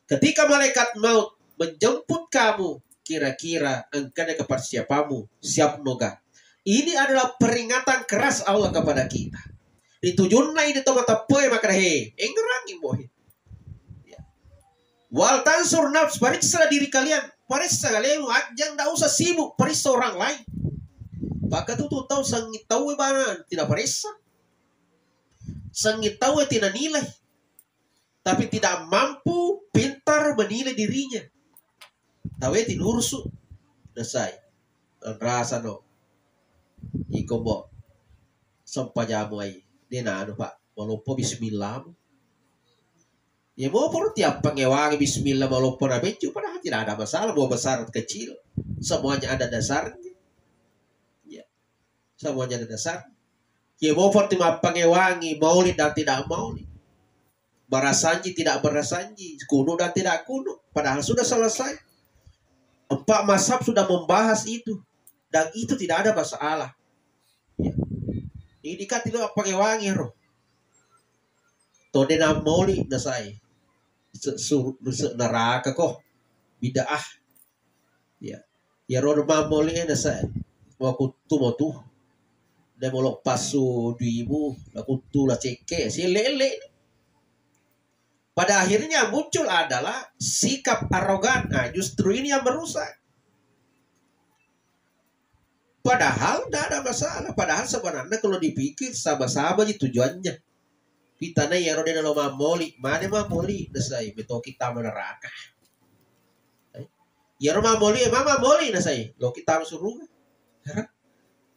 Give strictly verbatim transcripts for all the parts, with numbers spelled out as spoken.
Ketika malaikat maut menjemput kamu, kira-kira engkana kepersiapanmu, siap noga? Ini adalah peringatan keras Allah kepada kita. Ritujunna ini to mateppoe makkeda, he, engngerangi mohe. Ya. Wal tansur nafs, periksa diri kalian. Periksa kalian, ajang ndak usah sibuk periksa orang lain. Maka tu tu tau sengit tau bana tidak periksa. Sengit tau tidak nilai. Tapi tidak mampu pintar menilai dirinya. Tauwe tinurusu, nasai. Anrasano. Iko mbo, sempajamu ai. Dia nanu, Pak. Maloppo bismillah. Ya mau perlu tiap pengewangi bismillah maloppo na beccu, padahal tidak ada masalah, mau besar kecil. Semuanya ada dasarnya. Ya. Semuanya ada dasar. Ya mau perlu mappangewangi maulid dan tidak maulid. Barasanji tidak barasanji, kuno dan tidak kuno. Padahal sudah selesai. Empat mazhab sudah membahas itu. Dan itu tidak ada masalah. Ya. Ini kan tidak pangewangi ro. Tode na maulid nasai. Se-, su-, se-, neraka ko. Bid'ah. Ya. Iyaro mammoli e nasai. Wakuttu motu. De molo passu duibu, lakuttu lacekke, sielle-elle. Pada akhirnya muncul adalah sikap arogan. Nah, justru ini yang merusak. Padahal tidak ada masalah. Padahal sebenarnya kalau dipikir sama-sama ji tujuannya. Pitana iyaro de nalo mammoli, mane mammoli nasai, metoki tama neraka. Eh, iyaro mammoli, ma mammoli nasai, loki tama suruga. Hah?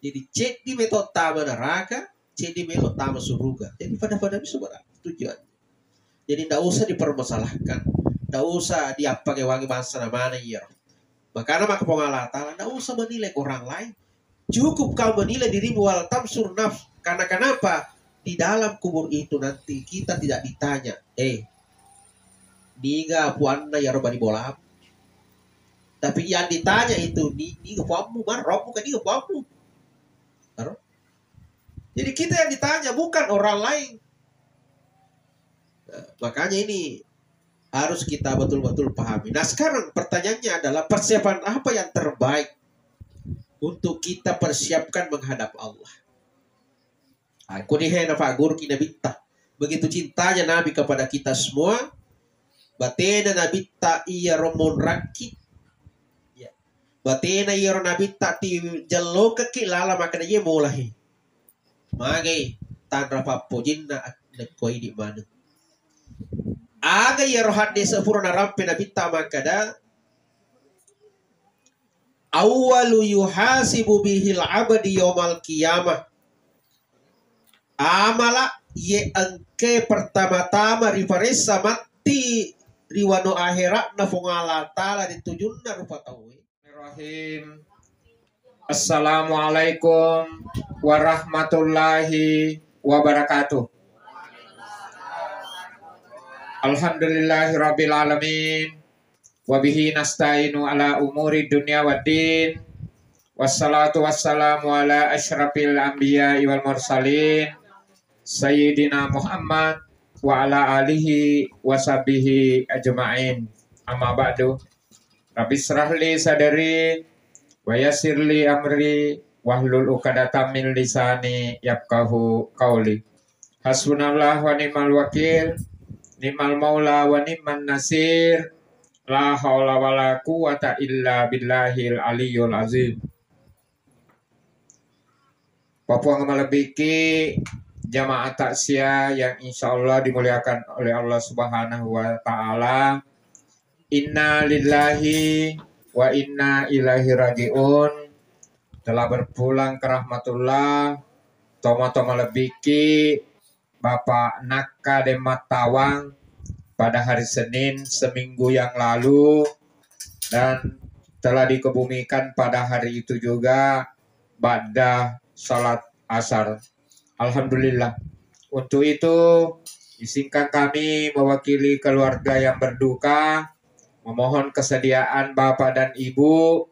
Jadi ceddi meto tama neraka, ceddi melo tama suruga. Jadi pada-pada bisa berarti tujuannya. Jadi ndak usah dipermasalahkan, ndak usah diappakewangi bangsa namana iyaro. Makana maka Puang Allah Ta'ala, ndak usah menilai orang lain. Cukup kau menilai dirimu wal tamsur nafs. Karena kenapa? Di dalam kubur itu nanti kita tidak ditanya, eh, niga puanna iyaro bali bola? Tapi yang ditanya itu, ni, niga puammu, marrommu, kan niga puammu? Aro? Jadi kita yang ditanya, bukan orang lain. Nah, makanya ini harus kita betul-betul pahami. Nah, sekarang pertanyaannya adalah persiapan apa yang terbaik untuk kita persiapkan menghadap Allah? Aku nih, hena Pak Guru ki Nabitta. Begitu cintanya Nabi kepada kita semua, batena Nabitta iyaro monrakki. Ya. Batena iyaro Nabitta ti jellokekki lala makkeda ye molahi. Magai tanra pappojinna ak-, nekko idi maneng. Aga iyaro hadde sepuro narampe Nabitta makkeda, "Awwalu yuhasibu bihil abdi yaumal qiyamah." Amala ye engke pertama-tama riparessa matti ri wano ahera'na Puang Allah Ta'ala ri tujunna rupa tauwe. Bismillahirrahmanirrahim. Assalamualaikum warahmatullahi wabarakatuh. Alhamdulillahirabbil alamin. Wa bihi nasta'inu ala umuri dunya waddin. Wassalatu wassalamu ala asyrafil anbiya'i wal mursalin. Sayyidina Muhammad wa ala alihi wa sahbihi ajma'in. Amma ba'du. Rabbi israh li sadri wa yassir li amri wahlul uqadatam min lisani yafqahu qauli. Hasbunallah wa ni'mal wakil, ni'mal maula wa ni'man nasir, la haula wala quwwata illa billahil aliyul azim. Papuang malebbiki jamaah takziah yang insyaallah dimuliakan oleh Allah Subhanahu wa Ta'ala. Inna lillahi wa inna ilaihi raji'un. Telah berpulang ke rahmatullah, toma-toma lebbiki Bapak Nakka Deng Mattawang pada hari Senin seminggu yang lalu dan telah dikebumikan pada hari itu juga ba'da salat asar. Alhamdulillah. Untuk itu, izinkan kami mewakili keluarga yang berduka, memohon kesediaan Bapak dan Ibu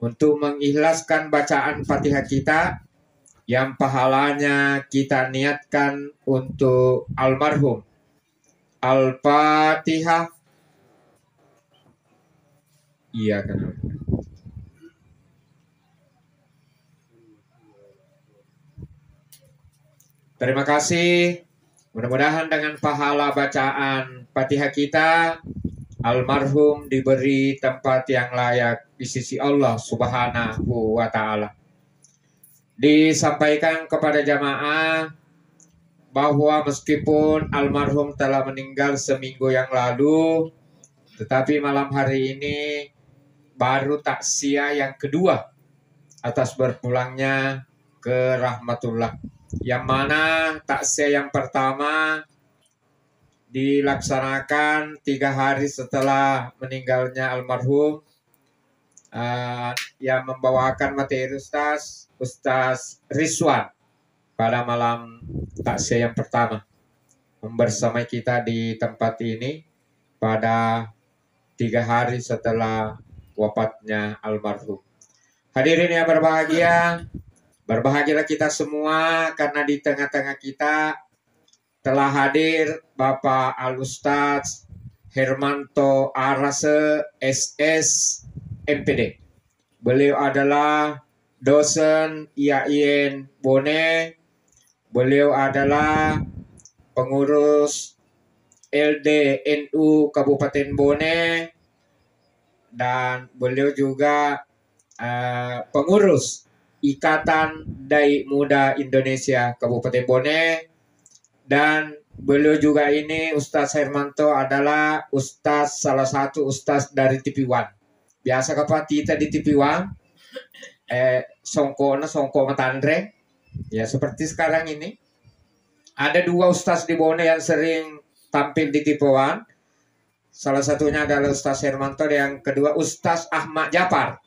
untuk mengikhlaskan bacaan Fatihah kita yang pahalanya kita niatkan untuk almarhum. Al-Fatihah. Iyyaka na'budu. Terima kasih. Mudah-mudahan dengan pahala bacaan Fatihah kita, almarhum diberi tempat yang layak di sisi Allah Subhanahu wa Ta'ala. Disampaikan kepada jamaah bahwa meskipun almarhum telah meninggal seminggu yang lalu, tetapi malam hari ini baru takziah yang kedua atas berpulangnya ke rahmatullah. Yang mana takziah yang pertama dilaksanakan tiga hari setelah meninggalnya almarhum. Eh, yang membawakan materi Ustaz, Ustaz Rizwan pada malam takziah yang pertama membersamai kita di tempat ini pada tiga hari setelah wafatnya almarhum. Hadirin yang berbahagia, berbahagialah kita semua karena di tengah-tengah kita telah hadir Bapak Al Ustaz Hermanto Arase, S S, M P D. Beliau adalah dosen I A I N Bone. Beliau adalah pengurus L D N U Kabupaten Bone, dan beliau juga, eh, pengurus Ikatan Dai Muda Indonesia Kabupaten Bone, dan beliau juga ini, Ustaz Hermanto, adalah ustaz, salah satu ustaz dari T V One. Biasa kapang tita di T V One, eh, songkokna songkok matanre. Ya, seperti sekarang ini. Ada dua ustaz di Bone yang sering tampil di T V One. Salah satunya adalah Ustaz Hermanto, yang kedua Ustaz Ahmad Japar.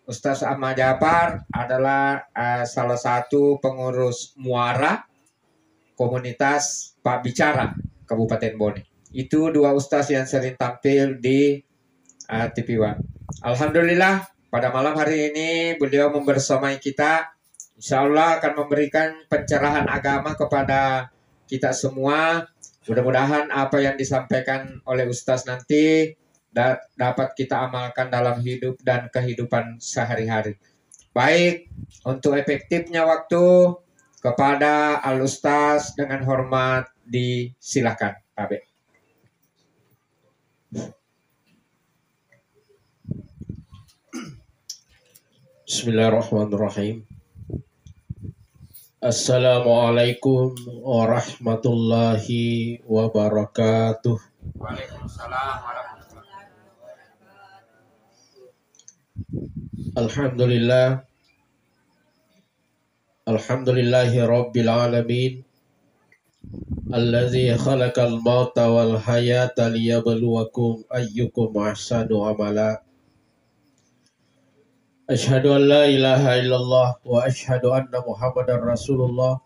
Ustaz Ahmad Japar adalah, eh, salah satu pengurus Muara, komunitas Pak Bicara Kabupaten Bone. Itu dua ustaz yang sering tampil di, eh, T V One. Alhamdulillah, pada malam hari ini beliau membersamai kita. Insya Allah akan memberikan pencerahan agama kepada kita semua. Mudah-mudahan apa yang disampaikan oleh ustaz nanti da-, dapat kita amalkan dalam hidup dan kehidupan sehari-hari. Baik, untuk efektifnya waktu, kepada Al Ustaz dengan hormat disilakan. Tabe. Bismillahirrahmanirrahim. Assalamualaikum warahmatullahi wabarakatuh. Waalaikumsalam warahmatullahi wabarakatuh. Alhamdulillah. Alhamdulillahi rabbil alamin. Alladzi khalaqal mauta wal hayata liyabluwakum ayyukum ahsanu amala. Asyhadu an la ilaha illallah wa asyhadu anna Muhammadar Rasulullah.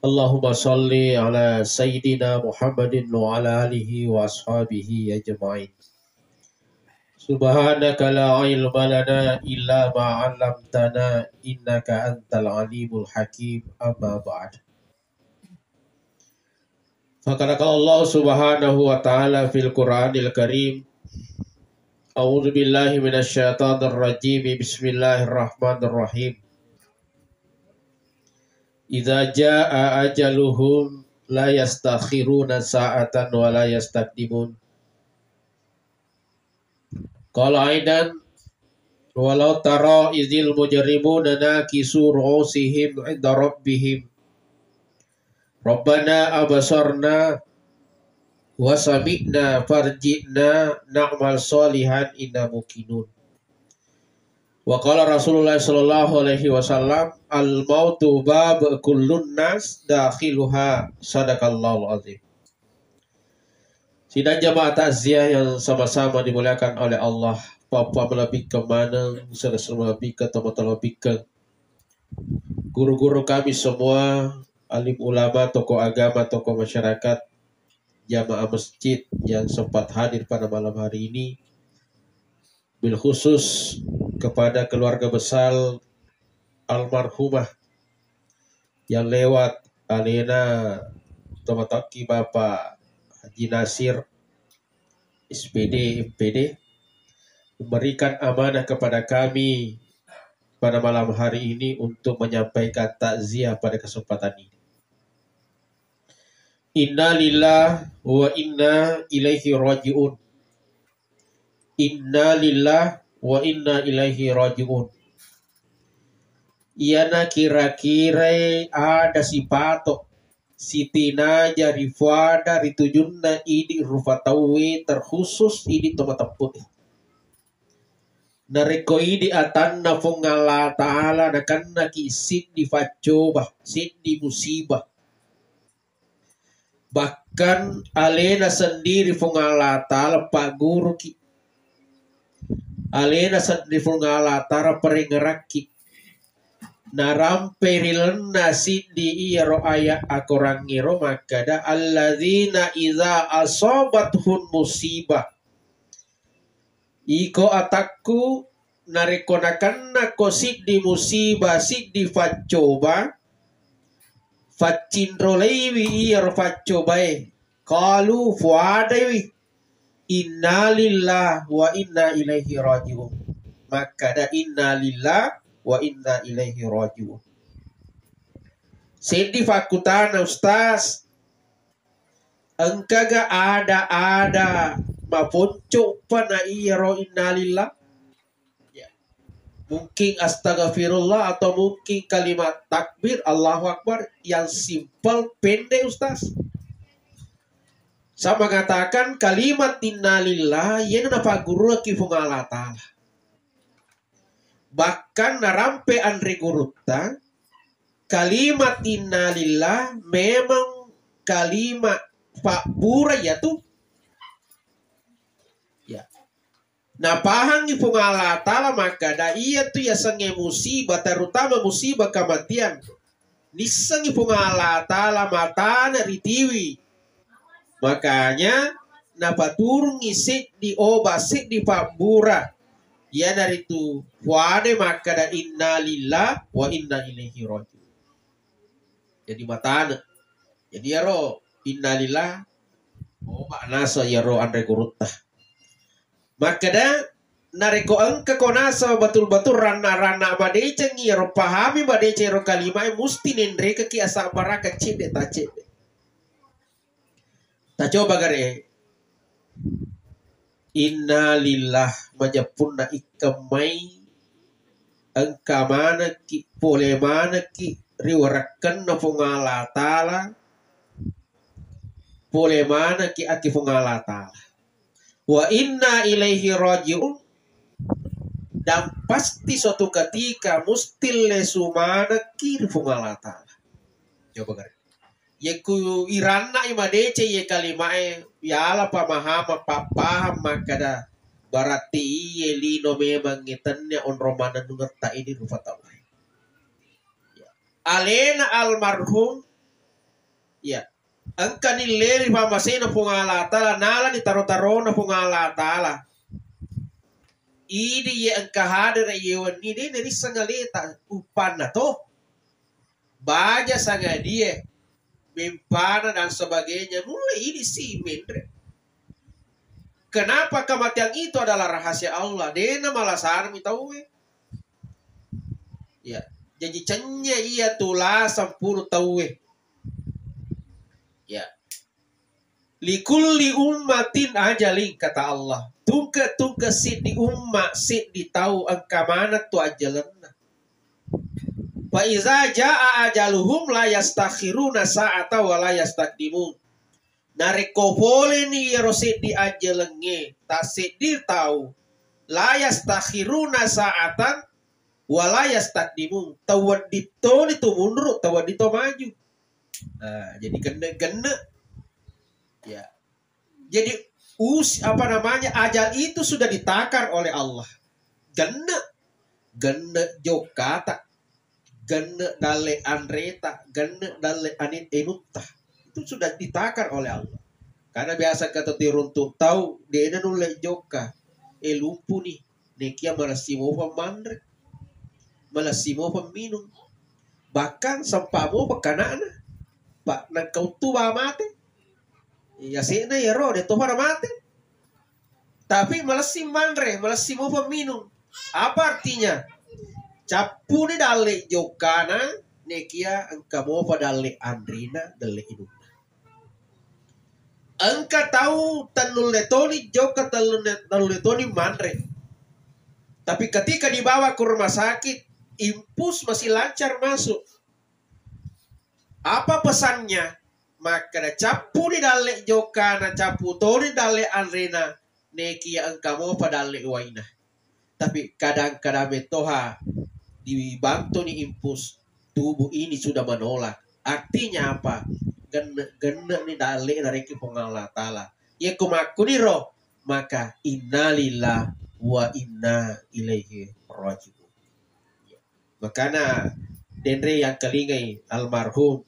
Allahumma shalli ala sayyidina Muhammadin wa ala alihi wa ashabihi ajma'in. Subhanaka la ilma lana illa ma 'allamtana innaka antal alimul hakim. Amma ba'd. Faqad qala Allah subhanahu wa ta'ala fil Qur'anil Karim, a'udzu billahi minasy syaithanir rajim. Bismillahirrahmanirrahim. Idza jaa ajaluhum la yastakhiruna sa'atan wa la yastaqdimun. Qala aidan, walau tara idzil mujrimuna nakisu ru'usihim 'inda rabbihim. Rabbana absarna wa sami'na farji'na na'mal shalihan inna muqinun. Wa qala Rasulullah sallallahu alaihi wasallam, "Al mautu bab kullun nas dakhiluha." Sadaqallahul azim. Sidang jamaah takziah yang sama-sama dimuliakan oleh Allah, pappa malebbikeng maneng, sere-sere malebbikeng, tomatoa malebbikeng, guru-guru kami semua, alim ulama, tokoh agama, tokoh masyarakat, jamaah masjid yang sempat hadir pada malam hari ini, bil khusus kepada keluarga besar almarhumah yang lewat, alena tomatoakki Bapak Haji Nasir, S P D, M P D, memberikan amanah kepada kami pada malam hari ini untuk menyampaikan takziah pada kesempatan ini. Innalillah wa inna ilaihi raji'un. Innalillah wa inna ilaihi raji'un. Iyana kira-kirai ada sipato sitinaja rifuada ritujunna idi rufa tauwe, terkhusus idi to mateppu. Narekko idi atanna Puang Allah Ta'ala, nakennaki siddi faccoba, siddi musibah. Bahkan alena sendiri Puang Allah Ta'ala pagguruki. Alena sendiri Puang Allah Ta'ala parengerakki. Narampe ri lalenna siddi iyaro ayat akorangngero makkeda, "Alladzina idza asabathum musibah." Iko atakku, narekko nakennako siddi musibah, siddi faccoba, faccinroleiwi iyaro faccobae. Qalu, fuadaiwi, "Innalillah wa inna ilaihi raji'un." Makkada, "Innalillah wa inna ilaihi raji'un." Seddi fakkutana, Ustaz, engkaga ada-ada maponcoppa na iyaro innalillah? Ya. Mungkin astagfirullah atau mungkin kalimat takbir, Allahu Akbar, yang simpel, pendek, Ustaz. Saya mengatakan kalimat innalillah, iyana napagguruaki Puang Allah Ta'ala. Bahkan narampe anre gurutta, kalimat innalillah memang kalimat pabbura iyatu. Ya. Napahangngi Puang Allah Ta'ala makkada iyatu yasengnge musibah, terutama musibah kematian. Nissengngi Puang Allah Ta'ala matana ritiwi. Makanya napaturungngi seddi oba, seddi pabbura. Iyanaritu fuade makkada, "Innalillah wa inna ilaihi raji'un." Jadi matana. Jadi iyaro innalillah, oba nasa iyaro anre gurutta. Makkeda, narekko engkako nasaba batul-batul ranna-ranna madeceng iyaro, pahami madeceng iyaro kalimae, musti nenrekaki asabbaraka cedde tacedde. Tacoba gare. Innalillah, majeppunna ikkemmai engka manekki, pole manekki ri warakkenna Puang Allah Ta'ala, pole manekki aki Puang Allah Ta'ala. Wa inna ilaihi raji'un, dan pasti suatu ketika musti lesu manekki ri Puang Allah Ta'ala. Coba gare. Yekku iranna i madeceng iye kalimae, yala pamahama pappahang makkada, berarti iye lino memang tennia onrong manennungetta idi rupa tau. Alena almarhum, ya, engka nilleri pamasena Puang Allah Ta'ala, nalani taro-tarona Puang Allah Ta'ala. Idi ye engka hadere ye wenni de nerisseng aleta uppanna to. Baja sangadie, mempana dan sebagainya, mulle idi si menre. Kenapa kematian itu adalah rahasia Allah? Dena malasarmi tauwe. Ya, jadi cennye iya tula sempuru tauwe. Ya. Likulli ummatin ajalin, kata Allah. Tungke-tungke siddi umma, siddi tau engka maneng tu ajalenna. Fa iza jaa ajaluhum la yastakhiruna sa'ata wa la yastaqdimun. Narekko poleni iyaro seddi ajalengnge, tasseddi tau, la yastakhiruna sa'atan wa la yastaqdimun. Tau wedding toni tu munru, tau wedding to maju. Nah, jadi genne-genne. Ya. Jadi us apa namanya, ajal itu sudah ditakar oleh Allah. Genne, genne jokkata, genne dalle anreta, genne dalle anit enutta. Itu sudah ditakar oleh Allah. Karena biasa kata tiruntu tau, dena nulle jokka, e lumpuni. Nekia malessi mopang manre, malessi mopang minung, bahkan sempa mopang kana'na, pa nengka uttu ba mate. Iya se'na iyaro de topa na mate. Tapi malessing manre, malessing mopa minung. Apa artinya? Cappuni dalle jokkana, nekia engka mopa dalle anrena, dalle inunna. Engka tau tennulle toni jokka, tennulle, tennulle toni manre. Tapi ketika dibawa ke rumah sakit, infus masih lancar masuk. Apa pesannya? Makkeda cappuni dalle jokkana, cappu toni dalle anrena, nekia engka mopa dalle waina. Tapi kadang-kadang mettoha dibantuni infus, tubuh ini sudah menolak. Artinya apa? Genne-genne ni dalle narekki Puang Allah Ta'ala. Yekko makkuniro, maka innalillah wa inna ilaihi raji'un. Makana denre yang kelingai almarhum,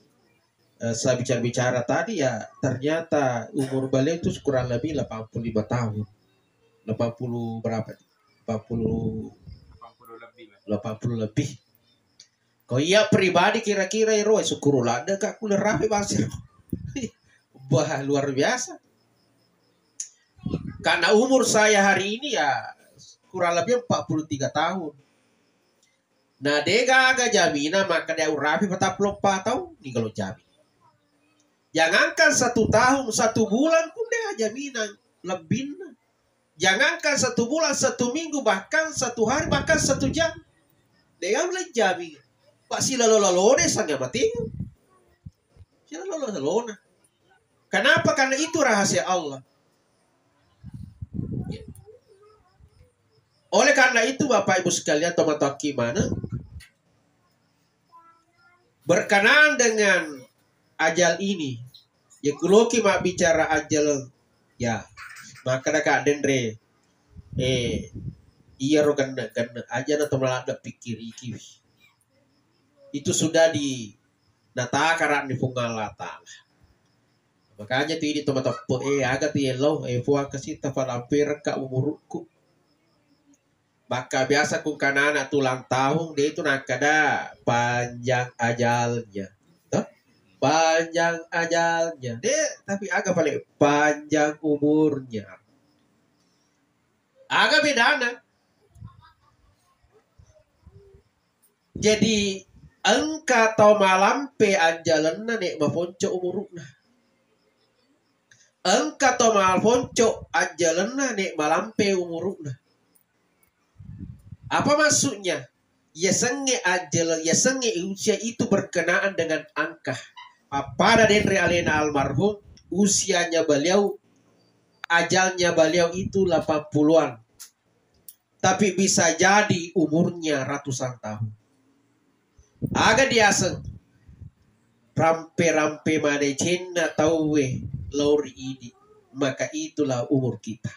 eh, saya bicara-bicara tadi ya, ternyata umur beliau itu kurang lebih delapan puluh lima tahun. Delapan puluh berapa? Delapan puluh, delapan puluh lebih lah. Delapan puluh lebih. Ko iya pribadi kira-kira iro, eh, syukur ladde ka kulle rapi basir. Wah, luar biasa. Karena umur saya hari ini ya kurang lebih empat puluh tiga tahun. Nah, de gaga jaminan makkeda urapi patappulo eppa taung ni kalau jami. Jangankan satu tahun, satu bulan pun de jaminan lebihnya. Jangankan satu bulan, satu minggu, bahkan satu hari, bahkan satu jam. De gaga jami. Pak silalo-lalo de sangga mati. Silalo-lalo na. Kenapa? Karena itu rahasia Allah. Oleh karena itu, Bapak Ibu sekalian, teman-teman kimana, berkenaan dengan ajal ini, ya kuloki mabbicara ajal, ya, maka daka denre, eh, iya ro genne-genne aja na to maladde pikkiriki. Itu sudah di natakara ni Puang Allah Ta'ala. Makanya tu ini to mateppe, eh, aga tu yello, eh, Puang kasi tafalamperekka umurukku. Maka biasa ku kanana tu ulang tahun, de tu nakkeda panjang ajalnya. Toh? Panjang ajalnya. De, tapi aga paling panjang umurnya. Aga bedana. Jadi engka tau malampe ajalenna nek maponco umuru'na. Engka tau maponco ajalenna nek malampe umuru'na. Apa maksudnya? Yasengnge ajal, yasengnge usia itu berkenaan dengan angka. Pappada denre alena almarhum, usianya beliau, ajalnya beliau itu delapan puluhan. Tapi bisa jadi umurnya ratusan tahun. Aga diaseng rampe-rampe madecenna tauwe lao ri idi, maka itulah umur kita.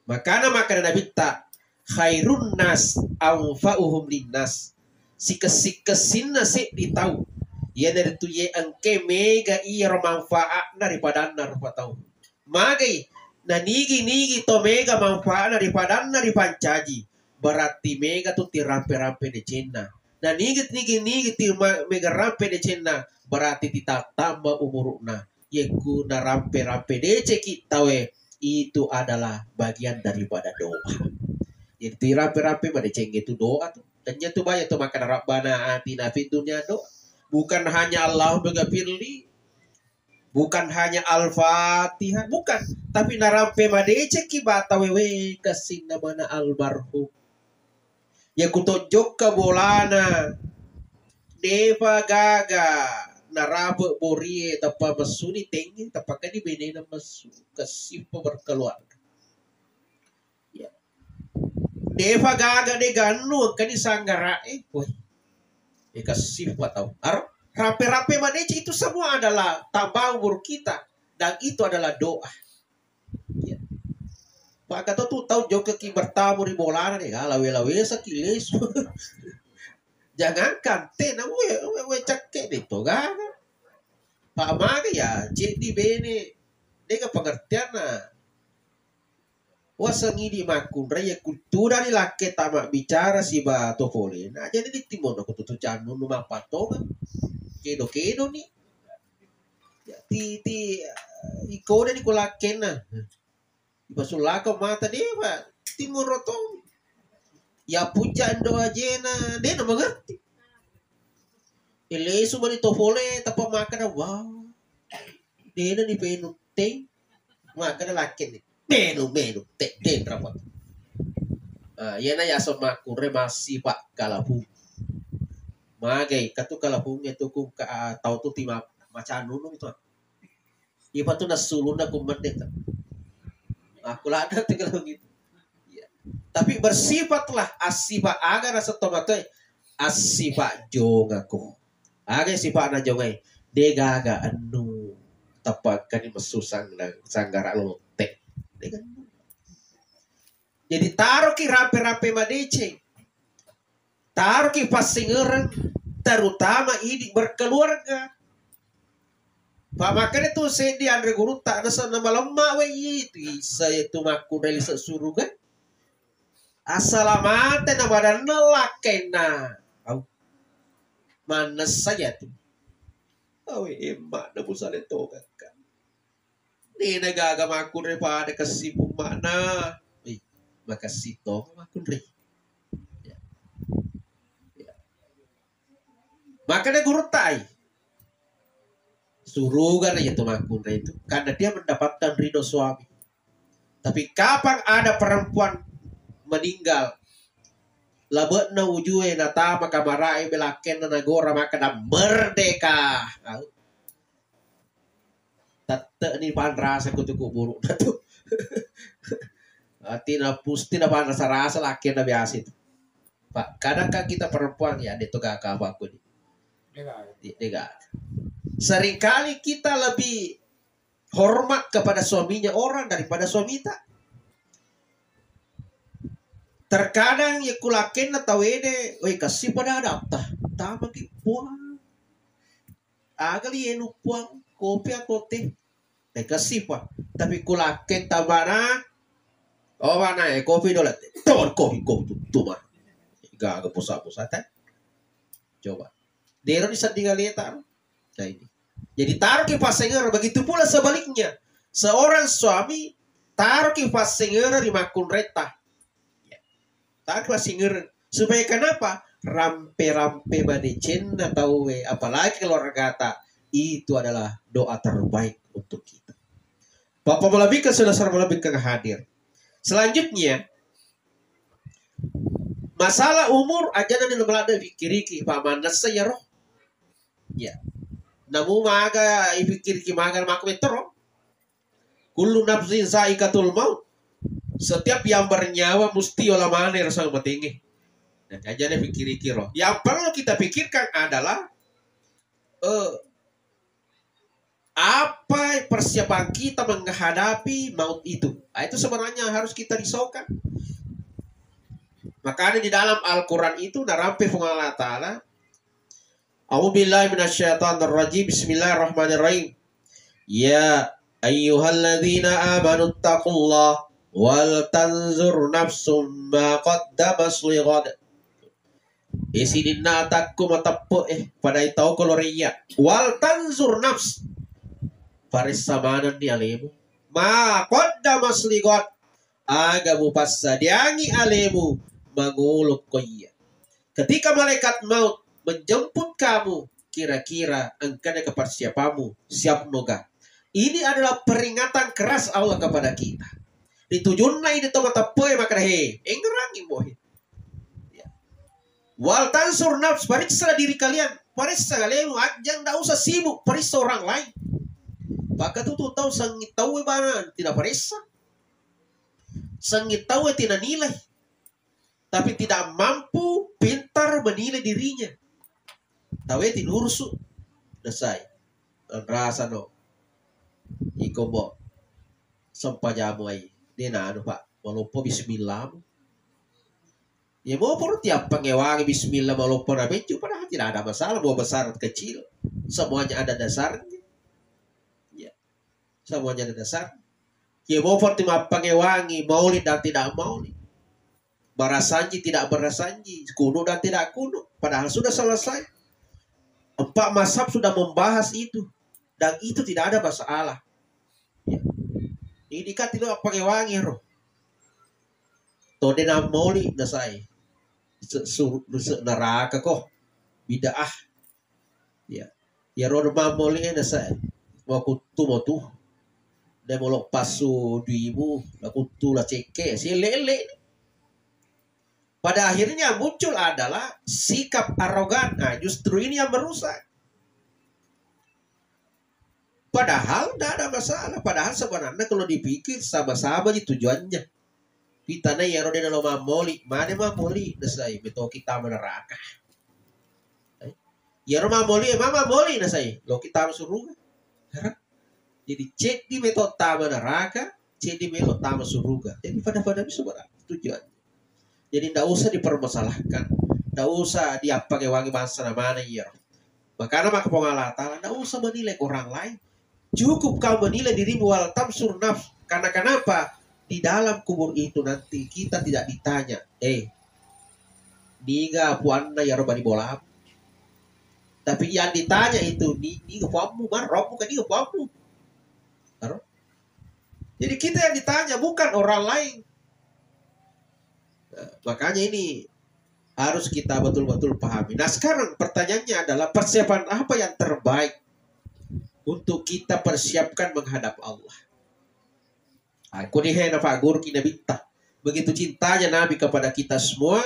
Makana makkeda Nabitta, khairun nas anfa'uhum linnas. Sikessi-kessinna seddi tau, iyanaritu ye engke mega iyaro manfaatna ri padanna rupa tau. Magai nanigi-nigi to mega manfaatna ri padanna ripancaji, berarti mega tu tirampe-rampe decenna. Nanigi-nigi-nigi ti ma-, mega rampe decenna, berarti titattamba umuru'na. Yekku narampe-rampe deceki tauwe, itu adalah bagian daripada doa. Jadi tirampe-rampe madeceng itu doa tu. Tanya tu banyak tu makkeda Rabbana atina fid dunya doa. Bukan hanya Allahumma ghafirli, bukan hanya Al-Fatihah, bukan. Tapi narampe madeceki bata wewe kessinna mana almarhum. Ya kutojokka bolana, defa gaga narape borie, tappa messuni tengnge, tappa kani benena messu, kessipa berkeluarga. Ya. Defa gaga de gannu, engkani sanggara e, woi. E kessipa tau. Aro, rape-rape madeceng itu semua adalah tambah umur kita dan itu adalah doa. Ya. Paka to tu tau jokkaki bertamu ri bolana de, ah, lawe-lawe saki lesu. Jangankan te, namu we, we, we cekke de to gaga. Pak maga ya, ceddi bene, dega pengertianna. Waseng idi makkunrai ya kulturani lakke tama bicara siba to pole. Nah, jadi di timono ko tutu cannu nu mappatonga. Kedo-kedo ni. Ya, ti, ti, eh, ikode ni ko lakkenna. Ipasullakeng mata, de'pa timoro to. Ya puja endo ajena, de' na mengerti. Ilesu mani to pole, tappa makkeda, "Wah, de' na ni penu teng." Makkeda lakkeni, "Menu, menu, te, denrapa." Ah, iyana yaseng makkunrai massipa' kalapung. Magai, katu kalapungnge tu ku ka, tau tu tima-, macanunung tu. Ipatu nassulunna ku mende tu. Aku ladde' tu kalapung itu. Iya. Tapi bersifatlah assifa' aga rasa tomatoe, assifa' jongako. Aga sifa'na jongai, de'gaga ennu tappakkani messu sang-, sanggara lotte. De'ga ennu. Jadi taroki rampe-rampe madeceng. Taroki passingereng, terutama idi berkeluarga. Pamakkeda tu seddi anre gurutta, nasa namalemma we itu, isa itu makkunrai lise' suruga. Asala mate na badanna lakkainna. Au. Mannessa ya tu. Awe, emma na pusale togakka. De'na gaga makkunrai pada kessipu mana. Eh, makassi to makkunrai. Ya. Ya. Makkeda gurutta ai. Suruga na iya tu makkunrai itu. Karena dia mendapatkan ridho suami. Tapi kapang ada perempuan meninggal, labe'na ujue natama kamarae, belakkenna nagora makkeda, "Merdeka!" Au. Tette'ni panrasa kutu kuburu'na tu. Artinya pusti na panrasa-rasa lakkenna biasa itu. Pak, kadang kan kita perempuan ya, de' to gaka apa aku ni. De'ga. De'ga. Seringkali kita lebih hormat kepada suaminya orang daripada suamita. Terkadang ya kulakkenna tawede, "Woi, kassi pada adatta." Tamaki, "Puang, aga li enu Puang, kopi atau teh?" "Eh, kassi pa." Tapi kulakken tabana, "Oh, mana eh, kopi dole." "Tuh, kopi, kopi tu, tu mah." Gaga pusat-pusat, eh. Coba. Dero ni sedding aleta. Nah, ini. Jadi taroki passengereng, begitu pula sebaliknya. Seorang suami taroki passengereng ri makkunraita. Ya. Taroki passengereng. Supaya kenapa? Rampe-rampe madecenna tauwe, apalagi keluargata, itu adalah doa terbaik untuk kita. Bapak malebbikan, saudara malebbikan hadir. Selanjutnya, masalah umur, ajana ni maladde pikkiriki, pa mannessa iyaro. Ya. Namu maga ipikkiriki maga makku mettoro. Kullu nafsin zaikatul maut. Setiap yang bernyawa mesti ola mane rasa matenge. Dan ajana pikkiriki ro. Yang perlu kita pikirkan adalah, eh, apa persiapan kita menghadapi maut itu? Nah, itu sebenarnya harus kita risaukan. Makanya di dalam Al-Quran itu narampe Puang Allah Ta'ala, "A'udzubillahi minasyaitonirrajim. Bismillahirrahmanirrahim. Ya ayyuhalladzina amanu taqullaha wal tanzur nafsum ma qaddamat lighad." Eh, sininna atakku mateppe, eh, padai tauko lo reiya. Wal tanzur nafs. Paressa manenni alemu. Ma qaddamat lighad. Aga mupassadiangi alemu mangolo ko iya. Ketika malaikat maut menjemput kamu, kira-kira engkana ke persiapanmu, siap noga? Ini adalah peringatan keras Allah kepada kita. Ditujunna ini to mateppe, maka he, engerangi mo he. Ya. Wal tanzur nafs, pariksa diri kalian. Pariksa kalian, ajang, ndak usah sibuk pariksa orang lain. Maka tu, tu tahu sangit tahu bana tidak pariksa. Sangit tahu tidak nilai. Tapi tidak mampu pintar menilai dirinya. Tawe tinurusu. Dasai. Rasa no. Iko bo. Sempajamu ai. Dia nanu, Pak. Maloppo bismillah. Ya, mau perlu tiap pengewangi bismillah maloppo na becu, padahal tidak ada masalah, mau besar kecil, semuanya ada dasarnya. Ya, semuanya ada dasar. Ya, mau perlu mappangewangi maulid dan tidak maulid, barasanji tidak barasanji, kuno dan tidak kuno, padahal sudah selesai. Empat mazhab sudah membahas itu, dan itu tidak ada masalah. Ya. Idi kati lo appakewangi ro. To de nammoli nasai. Se-, sur-, se-, neraka ko. Bid'ah. Ya. Iyaro mammoli e nasai. Makuttu motu. De molo passu duibu, nakuttu la cekke, sielle-elle. Pada akhirnya muncul adalah sikap arogan. Nah, justru ini yang merusak. Padahal tidak ada masalah. Padahal sebenarnya kalau dipikir sama-sama ji tujuannya. Pitana iyaro de nalo mammoli, mane mammoli, nasai metoki tama neraka. Eh, iyaro mammoli, ma mammoli, nasai loki tama suruga. Hah? Jadi ceddi meto tama neraka, ceddi melo tama suruga. Jadi pada-pada bisa berarti tujuannya. Jadi ndak usah dipermasalahkan, ndak usah diappakewangi bangsa namana iyaro. Makana maka Puang Allah Ta'ala, ndak usah menilai orang lain. Cukup kau menilai dirimu, wal tamsur nafs. Karena kenapa? Di dalam kubur itu nanti kita tidak ditanya, "Eh, niga puanna iyaro bali bola?" Tapi yang ditanya itu, "Ni-, niga puammu, marrommu ka niga puammu?" Aro? Jadi kita yang ditanya, bukan orang lain. Nah, makanya ini harus kita betul-betul pahami. Nah, sekarang pertanyaannya adalah persiapan apa yang terbaik untuk kita persiapkan menghadap Allah? Aku ni hena Pak Guru ki Nabitta. Begitu cintanya Nabi kepada kita semua,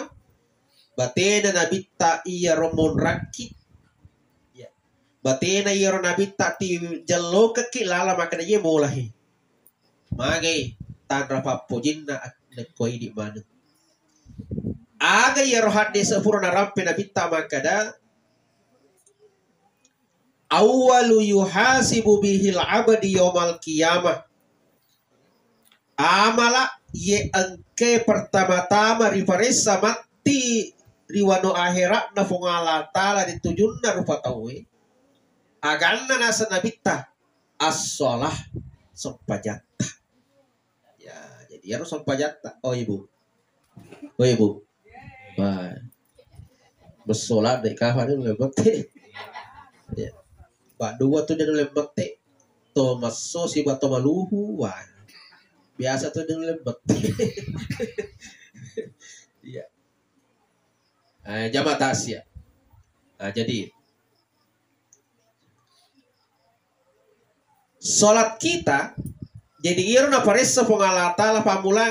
batena Nabitta iyaro monrakki. Ya. Batena iyaro Nabitta ti jellokekki lala makkeda ye molahi. Magai tanra pappojinna ak-, nakko idi maneng. Aga iyaro haddese pura narampe Nabitta makkeda, "Awwalu yuhasibu bihil abdi yaumal qiyamah." Amala ye engke pertama-tama riparessa matti ri wano ahera'na Puang Allah Ta'ala ri tujunna rupa tauwe. Aganna naseng Nabitta, as-shalah, sempajatta. Ya, jadi iyaro sempajatta. Oh, Ibu. Oh, Ibu. Wah. Bessola de' kafa de' nulle mette. Ya. Pak dua tu de' nulle mette. To masso siba to maluhu. Wah. Biasa tu de' nulle mette. Iya. Eh, jamaah takziah. Nah, jadi salat kita, jadi iyaro naparessa Puang Allah Ta'ala pammulang.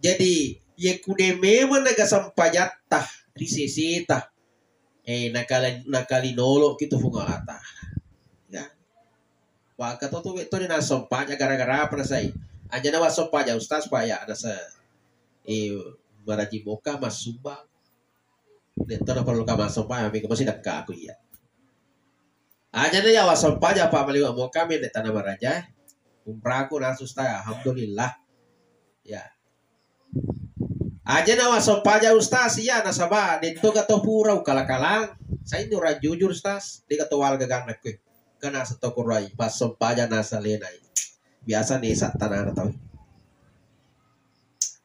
Jadi, ye kude memang naga sempajatta ri seseta, eh, nakali-, nakalinoloki tu Puang Allah Ta'ala. Ya. Wah, engka to tu, wettu de' nasempaja gara-gara apa nasai? Anjana wassempaja ustaz, Pak, ya, nasa, eh, maraji moka massumbang. De' to naparellu ka massempaja, mega masidakka aku iya. Anjana ya wassempaja, Pak, maliwa moka mi de' tana maraja. Umraku nasu ustaz, alhamdulillah. Ya. Aja na wassempaja ustaz, iya nasaba de' to gato pura ukala-kalang. Saini orang jujur ustaz, de' gato walga ganna kue. Kena setokor rai, pas sempaja nasa lenai. Biasa ni sattana tau.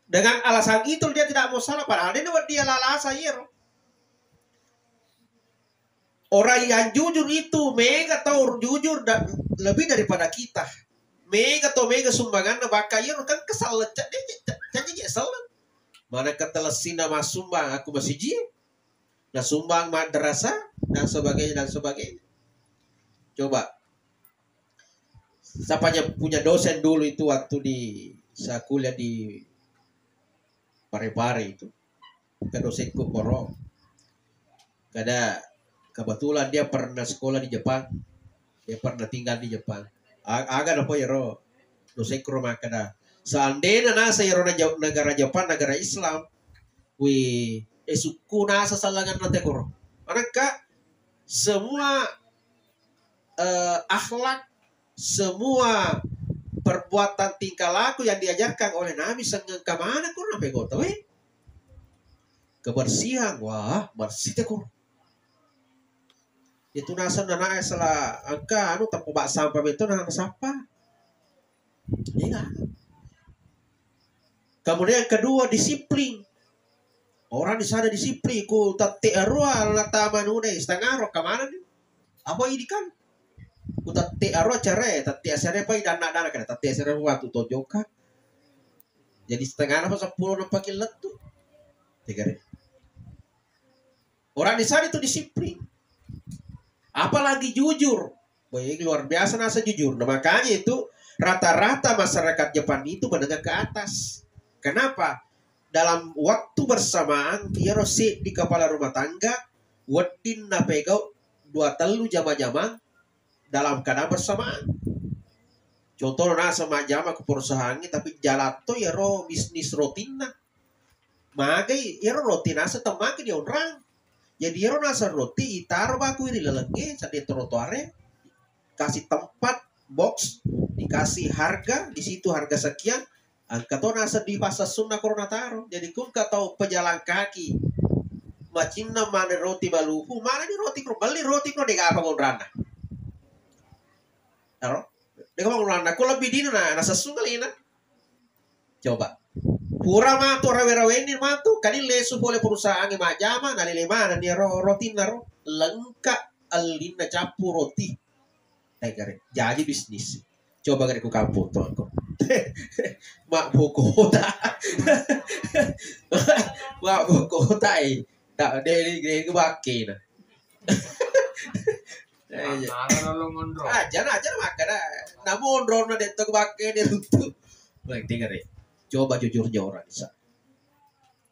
Dengan alasan itu dia tidak mau salat, padahal de' na wedding lalasa iyaro. Orang yang jujur itu mega tau jujur dan lebih daripada kita. Mega tau mega sumbanganna, bahkan iyaro kan kesal lecak de' je, je, je, je, sel. Mana ketelesina massumbang aku masiji, nasumbang madrasah dan sebagainya dan sebagainya. Coba, saya punya, punya dosen dulu itu waktu di, saya kuliah di Parepare itu. Ke dosenku koro. Kada kebetulan dia pernah sekolah di Jepang. Dia pernah tinggal di Jepang. A-, aga napa iyaro dosenku ro makkeda, seandainya nasa iyaro na-, negara Jepang, negara Islam, wih, eh, sukku nasa salangan nate koro. Manakka semua, eh, akhlak, semua perbuatan tingkah laku yang diajarkan oleh Nabi sengngeng kamana koro napegota we. Kebersihan, wah, bersih te koro. Itu naseng nanae sala engka anu tempat sampah betul nah sampah. Iya. Kemudian yang kedua, disiplin. Orang di sana disiplin, ku tette arua la tama nude, setengah ro kamana ni? Apa ini kan? Ku tette aro acara, tette acara pa idanna-danna kada, tette acara waktu to jokka. Jadi setengahna pa seppulo na pake lettu. Tegare. Orang di sana itu disiplin. Apalagi jujur. Wah, luar biasa nasa jujur. Nah, makanya itu rata-rata masyarakat Jepang itu menengah ke atas. Kenapa? Dalam waktu bersamaan, iyaro seddi kepala rumah tangga, wedding napegau dua tellu jama-jamang dalam keadaan bersamaan. Contohnya, nasa majjama ke perusahaan, tapi jalan to iyaro bisnis rotinna. Magai, iyaro roti nasa temmaki dionrang. Jadi iyaro nasa roti itaro baku ri lalengnge, sadde trotoare, kasih tempat, box, dikasih harga, di situ harga sekian, engka to nasa di pasessunna koro nataro. Jadi ku engka tau pejalan kaki, macinna maneng roti maluhu, manenni roti koro, melli roti koro, dega apa onranna. Aro? Dega apa onranna, ko lebbi dina na, nasessu alena. Coba. Pura matu rawe-rawenni matu, kani lesu pole perusahaan majjama, nalele manenni ro-, rotinna ro. Lengka ellinna cappu roti. Eh, gare, jaji bisnis. Coba gare ku kampung tuangku. Mak bokota. Mak bokota, eh. Tak, de, de, de, bakke na. Eh, iya. Masalah lo ngonro. Aja na, aja na makkada. Namu onro na detto bakke de runtu. Baik, dengar ya. Coba jujurnya orang di sana.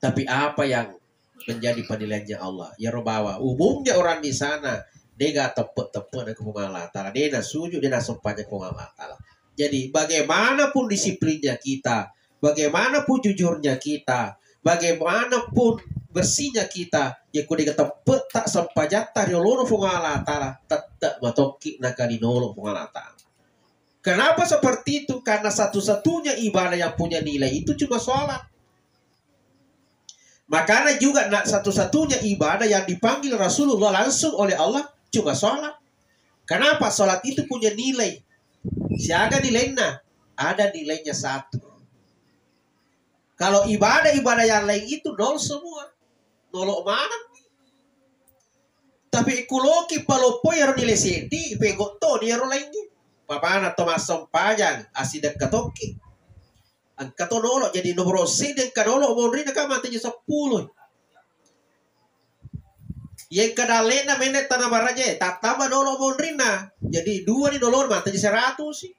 Tapi apa yang menjadi penilaiannya Allah? Iyaro bawa umumnya orang di sana dega teppe-teppe na Puang Allah Taala, de nasujud, de nasempajang Puang Allah Taala. Jadi bagaimanapun disiplinnya kita, bagaimanapun jujurnya kita, bagaimanapun bersihnya kita, ya ku dega teppe ta sempajatta ri olona Puang Allah Taala, tette matokki nakalinolo Puang Allah Taala. Kenapa seperti itu? Karena satu-satunya ibadah yang punya nilai itu cuma sholat. Makanya juga nak satu-satunya ibadah yang dipanggil Rasulullah langsung oleh Allah cuma sholat. Kenapa? Sholat itu punya nilai. Siaga nilainna? Ada nilainya satu. Kalau ibadah-ibadah yang lain itu nol semua. Nolo maneng. Tapi kuloki paloppoi ero nilai seddi, pegau toni ero laingnge. Papana to massempajang, asidekka tokki. Engka to nolo, jadi nomoro seddi engka nolo monrinna ka mateji seppulo. Iya engka dalle'na menne tana maraja, tattamba nolo monrinna. Jadi dua ni nolo mateji seratus.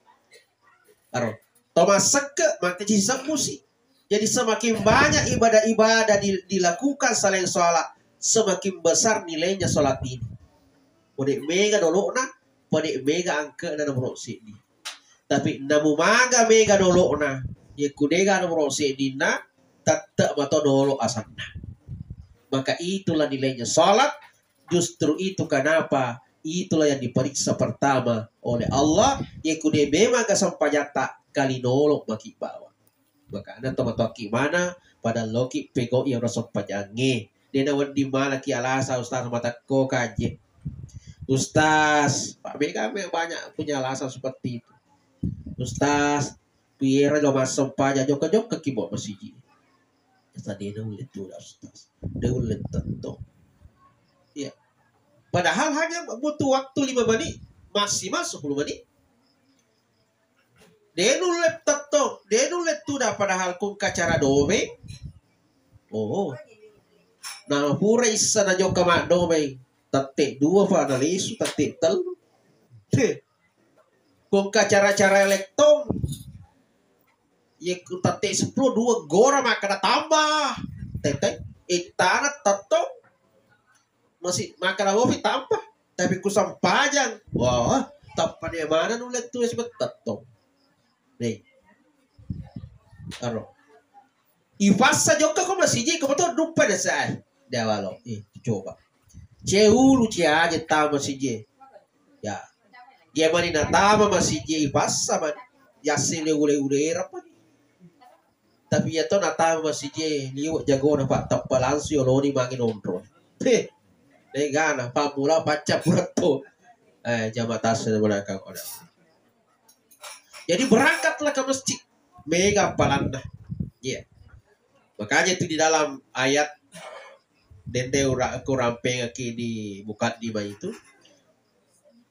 Aro. To massekke mateji sebbu si. Jadi semakin banyak ibadah-ibadah di-, dilakukan selain sholat, semakin besar nilainya sholat ini. Pede mega dolo'na, pede mega angke'na nomoro seddi. Tapi namu maga mega dolo'na, yekku dega nomoro seddinna, tette mato dolo asanna. Maka itulah nilainya sholat. Justru itu kenapa itulah yang diperiksa pertama oleh Allah. Yekku de memang kesempajatta, kalinolo maki bawa. Makana tomatoakki mana pada loki pegau iya ro sempajangnge. Dena wedding malaki alasa ustaz matakko kaje. Ustaz, Pak Mega me-, banyak punya alasan seperti itu. Ustaz, piera lo massempajang jokka-jokka ki bo masiji. Ustaz, dena ulle tuda, Ustaz. De ulle tettong. Iya. Padahal hanya butuh waktu lima menit, maksimal sepuluh menit. De nulle tettong, de nulle tuda padahal kung kacara domeng. Oh. Na pura issa na jokka maddomeng. Tette dua fa na lisu, tette tellu. He. Kung kacara-cara elektong. Ye ku tette seppulo dua gora makkada tambah. Tette, ittana tettong. Masi makkada wofi tambah. Tapi ku sempajang. Wah, tappa de mana nulle tu sebettetto. Nih. Aro. Ipassa jokka ko masiji, ko betul dupa de sai. Dia walo. Eh, coba. Ceulu ciaje tama sije. Ya. Dia mani natama masije ipassa man. Yassi le ule-ule rapani. Tapi iya to natama masije liwe jagona, Pak, tappa langsung yoloni mange nonro. Heh. Degana pammula pacca puratto. Eh, jama tasse belakang koda. Jadi berangkatlah ke masjid. Mega palanna. Iya. Makanya itu di dalam ayat dende ura-, kurampengaki di mukaddimah itu.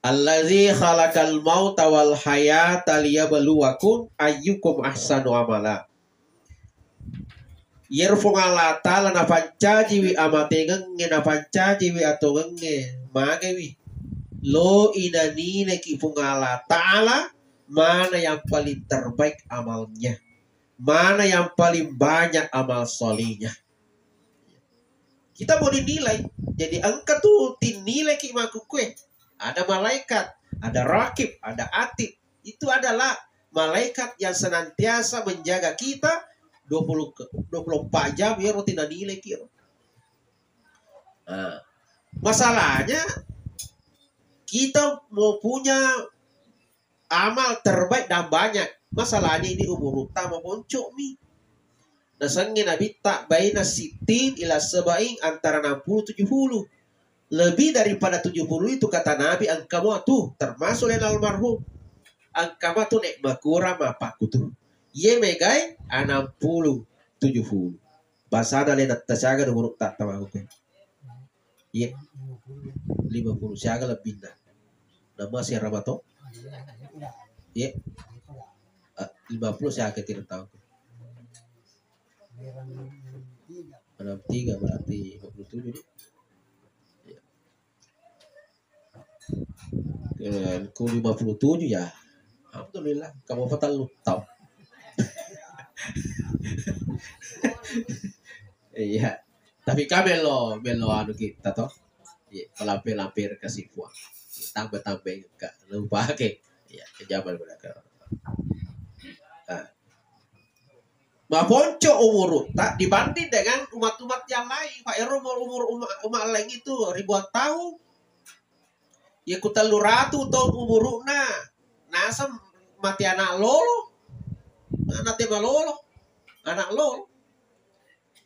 Allazi khalaqal mauta wal hayata liyabluwakum ayyukum ahsanu amala. Iyaro Puang Allah Ta'ala napancajiwi amatengengnge, napancajiwi atongengnge, magewi. Lo inanileki Puang Allah Ta'ala mana yang paling terbaik amalnya, mana yang paling banyak amal solihnya. Kita mau dinilai. Jadi engka tu tinnileki makkukue. Ada malaikat, ada rakib, ada atid. Itu adalah malaikat yang senantiasa menjaga kita dua puluh ke-, dua puluh empat jam, iyaro tinanileki. Nah, masalahnya kita mau punya amal terbaik dan banyak. Masalahnya ini umurutta maponco'mi. Nasengnge Nabitta baina sittin ila sab'in, antara enam puluh tujuh puluh. Lebih daripada tujuh puluh itu, kata Nabi, engka mua tu, termasuk lena almarhum. Engka mua tu nek makurang mappakkutu. Iye megai enam puluh tujuh puluh. Basana lena tasiaga umurutta tamaku. Iya. Lima puluh siaga lebbinna. Nama siara mato? Iya. Ah, lima puluh siaga kira tahu. Enam tiga berarti lima puluh tujuh nih. Iya. Eh, ku lima puluh tujuh ya. Alhamdulillah, kamu apa telu tahun? Iya. Tapi ka melo, melo anu kita toh. Iya, pelampe-lampe kasih puang. Tambah-tambah enggak lupa ke. Iya, kejaman berada. Nah. Maponco umurutta dibanding dengan umat-umat yang lain. Pak Ero umur, umur umat, umat lain itu ribuan tahun. Ya ku tellu ratu taung umuru'na, naseng mate ana' lolo, ana' te malolo, ana' lolo.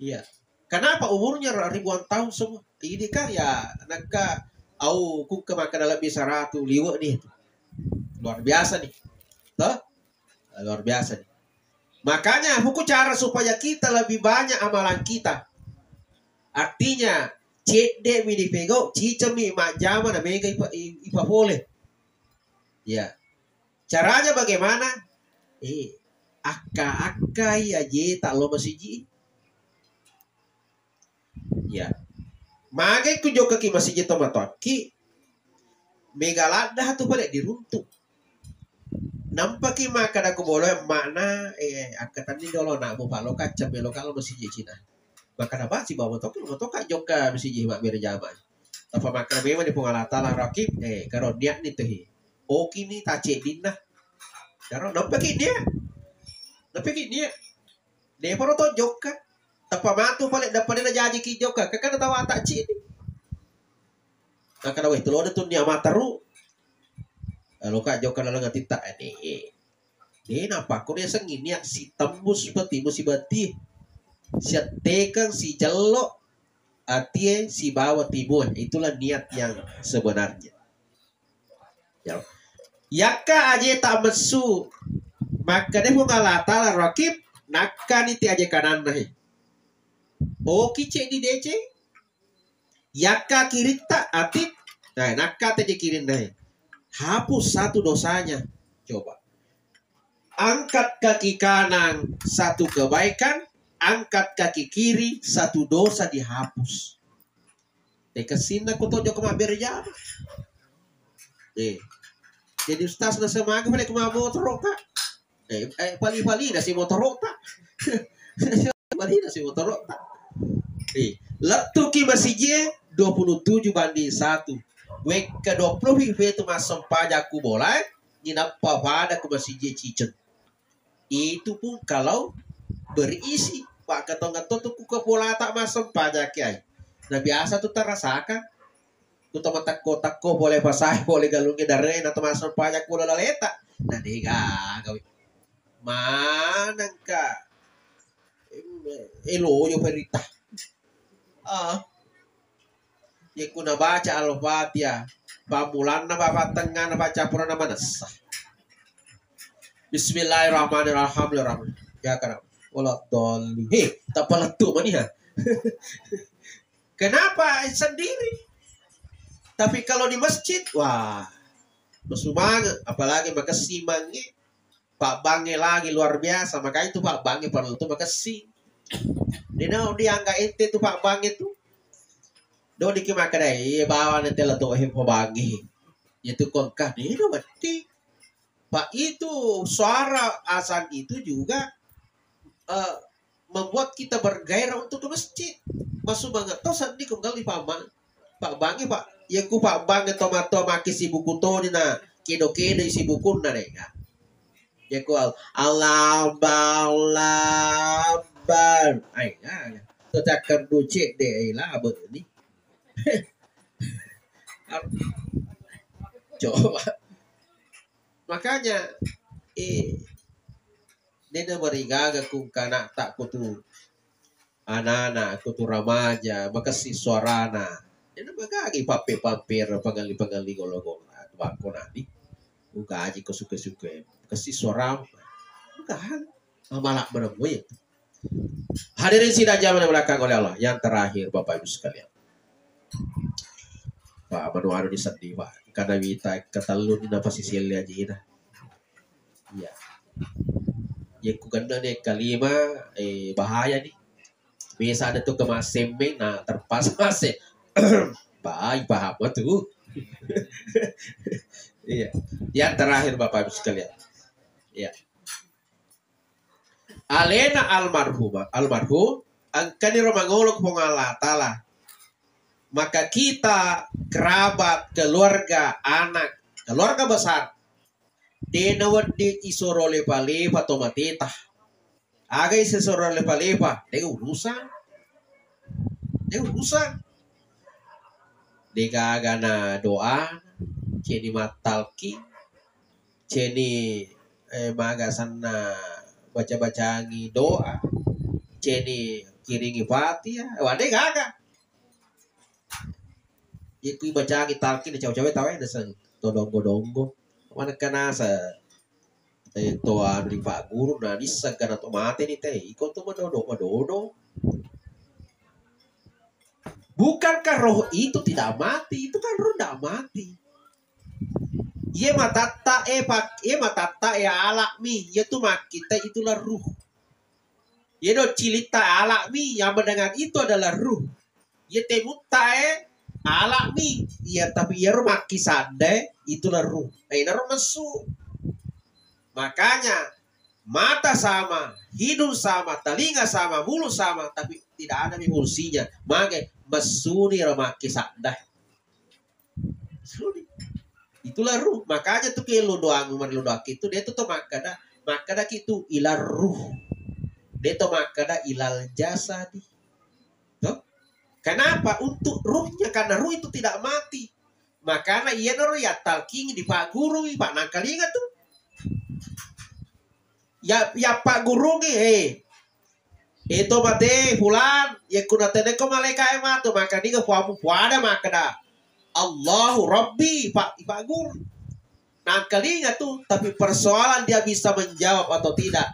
Iya. Kenapa umurnya ribuan tahun semua? Ini kan ya, nakka au kukka makkeda lebih seratu liwe' nih. Luar biasa nih. Toh? Luar biasa nih. Makanya, huku cara supaya kita lebih banyak amalan kita. Artinya, cedde' mi dipegau, ciceng mi majjama, na mega ipa-, i-, ipapole. Ya. Caranya bagaimana? Eh, akka-akkai ajeta lo masiji. Ya. Mage ku jokkaki masiji tomatoakki, mega ladda tu pale diruntu. Nampaki makkeda ku boloe emma'na, eh, akkatenni dolo ana'mu, paloka accammeloka lo masiji Cina. Makkeda, "Ba, sibawa motoka, motoka jokka masiji mabbere jama." Tappa makkeda memang di Puang Allah Ta'ala rakib, eh, karo niatni tuhi. Okini taceddinna. Karo nampaki nia. Nampaki nia. Deparo to jokka. Tappa matu pale, dappa de najajiki jokka. Kakana tawata cini. Makkeda, "Weh, tulo de tunnia materu." Loka jokka laleng atitta, eh, de. De, napakko riasengngi niat sitembus peti musibati. Siattekeng sijello atie sibawa tibue. Itulah niat yang sebenarnya. Ya. Yakka ajeta messu, makkeda Puang Allah Ta'ala rakib, nakkani ti aje kananna he. Oki ceddi deceng, yakka kiritta atid, nah, nakka teje kirinna he. Hapus satu dosanya. Coba. Angkat kaki kanan, satu kebaikan, angkat kaki kiri, satu dosa dihapus. Tekessinna ko to jokka mabbere jama. Eh. Jadi ustaz na semanga pale ko motoro ka. Eh, eh, pali-pali na si motoro ta. Pali na si motoro ta. Eh, lettuki masijie dua puluh tujuh banding satu. Wekka dua puluh pi fetu massempajang ku bola, eh, ninappa pada ku masijie ciceng. Itu pun kalau berisi. Pakkatongeng to tu ku ke bolata massempajang ki ai. Nah, biasa tu tarasakan. Ku to matekko-tekko pole pasae pole galungnge dare na to massempajang ku laleta. Nah, de gaga we. Manengka. Eh, loyo perita. Ah. Yakku nabaca Al-Fatihah, pammulanna, pa-, pattengngana, paccappurana manessa. Bismillahirrahmanirrahim. Ya kana. Wala dhalin. He, tappa lettu mani ha. Kenapa sendiri? Tapi kalau di masjid, wah, Masumangeng, apalagi makessing mange, pabbangnge lagi luar biasa, makanya itu pabbangnge perlu tu makessing. Dena dianggap ente tu pabbangnge tu. Dodiki makkeda, "Iya, bawa nanti lah tu he pabbangnge." Itu kongkah, dena mati. Pak, itu suara azan itu juga, eh, membuat kita bergairah untuk ke masjid. Masumangeng to sedding ko menggali pabang-, pabbangnge, Pak. Iya ku pabbangnge to matoa maki sibuku toni na kedo-kedo sibukunna de. Ya. Iya ku al-, Allahu Akbar, Allahu Akbar. Ai, ya, ya. To cakar duce de, ai, lah, ni. Coba. Makanya, eh, dena marigaga ku kanata ku tu, anana ku tu ramaja, makessing suarana. Dena magagi pappe-pappere, pangelli-pangelli golo-golo. Bako nadi. Ugaji ko suke-suke. Makessing suara. Ugaji. Amala menemui. Hadirin sidang jamaah yang dimuliakan oleh Allah. Yang terakhir, Bapak Ibu sekalian. Pak, manu anu ni seddi, Pak. Karena wita ketellu ni napa siselle aja ina. Iya. Ya, ku kena ni kalima, eh, bahaya ni. Biasa ada tu kemasemme, nah, terpaksa masem. Baik, paham tu. Iya. Yang terakhir, Bapak Ibu sekalian. Iya. Alena almarhumah, almarhum, engkani ro mangolo ko Puang Allah Ta'ala. Maka kita, kerabat, keluarga, anak, keluarga besar, de nawedding isoro lepa-lepa to mateta. Aga isoro lepa-lepa, de urusan. De urusan. De gaga na doa, ceni mattalki, ceni, eh, maga sanna baca-bacangi doa, ceni kiringi Fatihah, wah, de gaga. Iku ibacangi talki na cawa-cawa tawa naseng to donggo-donggo. Manekka nasa, eh, to anu ripagguru na nisseng kana to mate ni te. Iko to madodo-madodo. Bukankah roh itu tidak mati? Itu kan roh tidak mati. Iye matatta e pak, iye matatta e alami, iye tu makkita itulah ruh. Iye do cilitta alami, yang mendengar itu adalah ruh. Iye temutta e alami, iya tapi iyaro makkisanda e itulah ruh. Nah, inaro messu. Makanya mata sama, hidung sama, telinga sama, mulut sama, tapi tidak ada mi fungsinya. Mage messuni ro makkisanda. Suni. Itulah ruh. Makanya tu ke lo doang, umar lo doang itu dia tu, tu makkada, makkada ki tu ilal ruh. Dia tu makkada ilal jasadi. Tuh. Kenapa? Untuk ruhnya, karena ruh itu tidak mati. Makanya iya naro ya talking di Pak Guru, Pak Nangkalinga tuh. Ya, ya Pak Guru ki, eh, Ito mate fulan, yakku natenekko malaika e matu, maka niga fuamu fuada makkeda, "Allahu Rabbi," Pak, Pak Guru. Nangkalinga tu, tapi persoalan dia bisa menjawab atau tidak,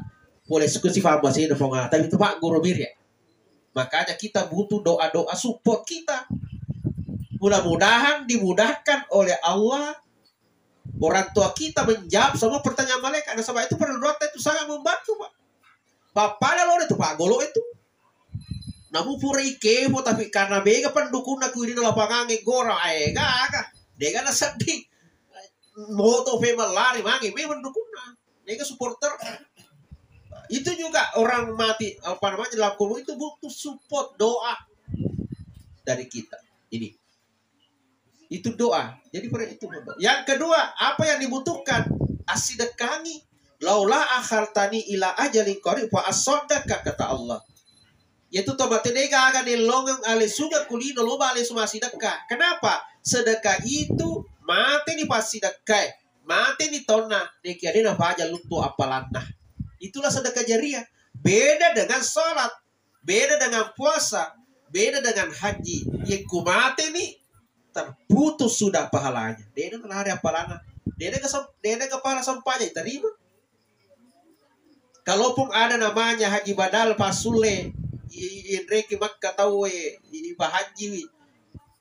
boleh diskusi paham bahasa Indonesia, tapi itu Pak Guru Mir ya. Makanya kita butuh doa-doa support kita. Mudah-mudahan dimudahkan oleh Allah orang tua kita menjawab semua pertanyaan malaikat. Nasaba itu perlu doa itu sangat membantu, Pak. Pappada lo itu Pak Golo itu. Namu pura ikepo, tapi karena mega pendukunna ku ini lapangan e gora, eh, gaga. Dega na sedih. Moto pe melari mage, memang dukunna. Mega supporter. Itu juga orang mati, apa namanya, dalam kubur itu butuh support doa dari kita. Ini. Itu doa. Jadi pada itu berdoa. Yang kedua, apa yang dibutuhkan? Assidekkangi. "Laula akhartani ila ajalin qarib fa asaddaqa," kata Allah. Yaitu tobat de gaga nellongeng ale suga kulino loba ale suma sidekka. Kenapa? Sedekah itu mate ni passidekkai. Mate ni tonna, nekia de nafaja luttu appalanna. Itulah sedekah jariah. Beda dengan salat. Beda dengan puasa, beda dengan haji. Yekku mate ni, terputus sudah pahalanya. Dena nalari apalana. Dena ke, dena ke pahala sempajang terima. Kalaupun ada namanya haji badal pasule, i-, i-, inreki Makkah tau e, i-, i-, pahaji wi.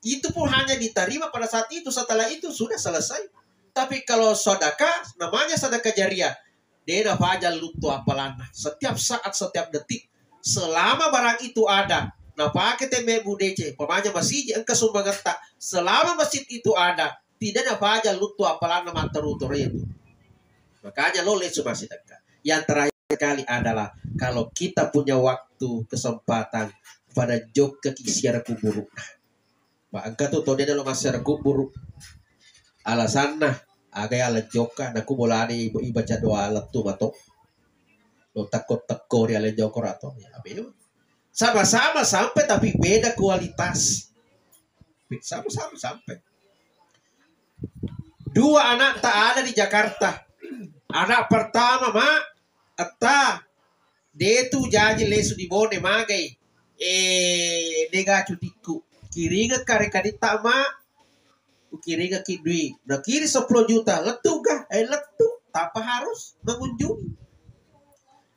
Itu pun hanya diterima pada saat itu. Setelah itu sudah selesai. Tapi kalau sedekah, namanya sedekah jariah, de' nafaja luttu appalanna. Setiap saat, setiap detik, selama barang itu ada, napake temme bu D C, umpamanya masiji engka sumbangetta, selama masjid itu ada, tidak nafaja luttu appalanna matteru-teru itu. Makanya lo lesu massidekka. Yang terakhir kali adalah kalau kita punya waktu, kesempatan, pada jokkaki ziarah kuburu. Pak, engka tu tau de' nalo massiarah kuburu. Alasanna, aga yala jokka, naku bolani iba-, ibaca doa lettu mato. Lo tekko-tekko ri ale jokka rato. Ya, memang. Sama-sama sampai tapi beda kualitas. Sama-sama sampai. Dua anak tak ada di Jakarta. Anak pertama, Mak, Etta, de' tu jaji lesu di Bone, magai. Eh, de' ga cutikku. Kiringeng kare kaditta, Mak. Ukiringekki dui. Nakiri seppulo juta. Lettu ga? Eh, lettu. Tanpa harus mengunjungi.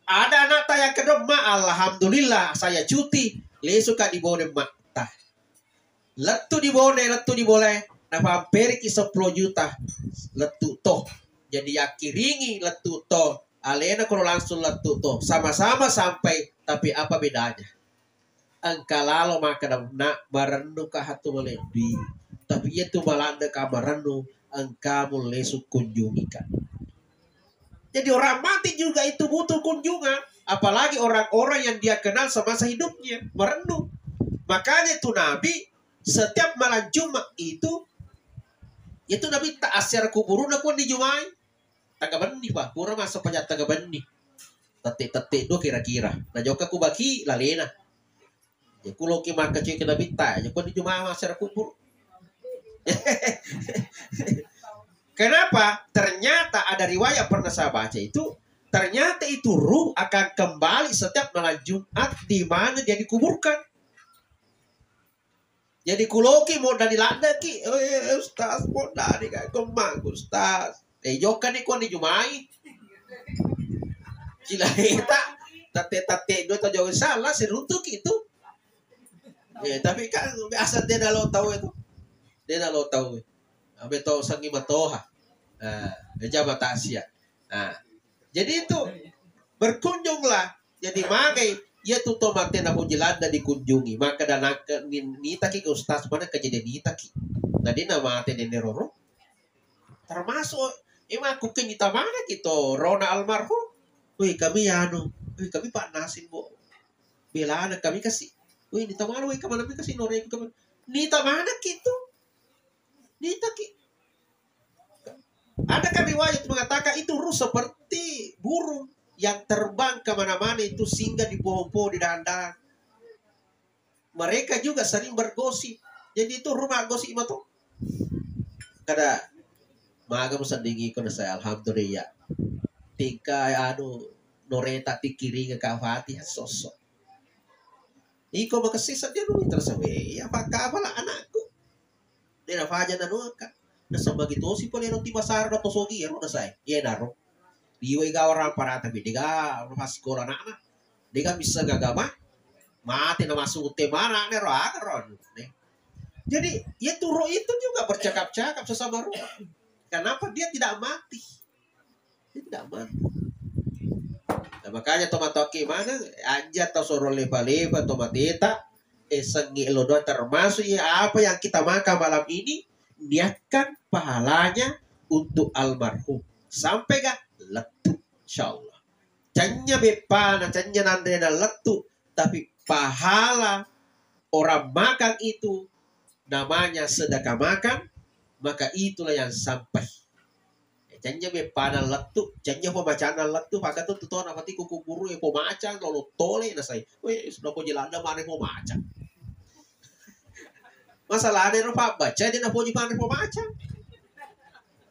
Ada anakta yang kedua, Mak, alhamdulillah, saya cuti. Lesuka di Bone, Mak. Tah. Lettu di Bone, lettu di Bone, napamperiki seppulo juta, lettu to. Jadi yakkiringi lettu to, alena koro langsung lettu to, sama-sama sampai, tapi apa bedanya? Engka lalo makkeda, "Nak, marennu ka hatu malebbing, tapi iya tu maladde ka marennu, engka mullesu kunjungi ka." Jadi orang mati juga itu butuh kunjungan, apalagi orang-orang yang dia kenal semasa hidupnya, merenung. Makanya itu Nabi setiap malam Jumat itu, itu Nabi tak asyar kuburuna pun dijumai. Tangga benni, Pak, kurang masa pajak tangga benni. Tette-tette dua kira-kira. Nah, jokka ku baki lalena. Ya, ku loki makkacui ke Nabitta, ya, ku dijumai asyara kubur. Kenapa? Ternyata ada riwayat pernah saya baca itu, ternyata itu ruh akan kembali setiap malam Jumat di mana dia dikuburkan. Jadi ku loki modda diladdeki, "Eh, Ustaz, modda ni kan kemang, Ustaz." Eh, jokka ni kuan dijumai. Cilaeta, tatte-tatte dua tau jauh salah, siruntuki itu. Eh, tapi kan biasa dia nalo tau itu. Dia nalo tau. Ambe tau sangi matoha. Nah, jama tasia. Nah, jadi itu berkunjunglah. Jadi magai, iya tu to mate napoji ladda dikunjungi. Maka dan nitaki ke ustaz mana kejadian nitaki. Nah, dia nama mate nene roro. Termasuk, eh, makkukkeng ita manekki to rona almarhum. Woi, kami anu, woi, kami Pak Nasim, Bu. Belana kami kasih. Woi, nita mana, woi, kemana kami kasih noreng kami. Nita manekki tu. Nitaki. Ada kan riwayat mengatakan itu ruh seperti burung yang terbang kemana-mana itu singgah di pohon-pohon di dahan-dahan. Mereka juga sering bergosip. Jadi itu rumah gosip matu. Kada maga musaddingi ko saya alhamdulillah. Tingka anu noreta tikiring ka Fatihah sosok. Iko makessing saja dulu terus we. Ya apa apa lah anakku. Dena faja nanuaka. Nasaba gitu si pole roti basara na tosogi ya ro nasai. Iya naro. Liwe ga orang parata bi dega pas sekolah anak-anak. Dega bisa gagama. Mate na masuk te mana ne ro aga ro. Jadi, ya turu itu juga bercakap-cakap sesama rumah. Kenapa dia tidak mati? Dia tidak mati. Nah, makanya to matoki mana aja tau soro lepa-lepa to mateta, eh, sengi lo doang termasuk ya apa yang kita makan malam ini, niatkan pahalanya untuk almarhum. Sampai gak? Lettu, insyaallah. Canya beppana, canya nanrena lettu, tapi pahala orang makan itu namanya sedekah makan, maka itulah yang sampai. Canya beppana lettu, canya pemacana lettu, maka tu tutona pati kukuburu ya pemacang, lolo tole nasai. Weh, sudah poji landa mana pemacang. Masalahnya ro pabbaca dia napoji mana pemacang.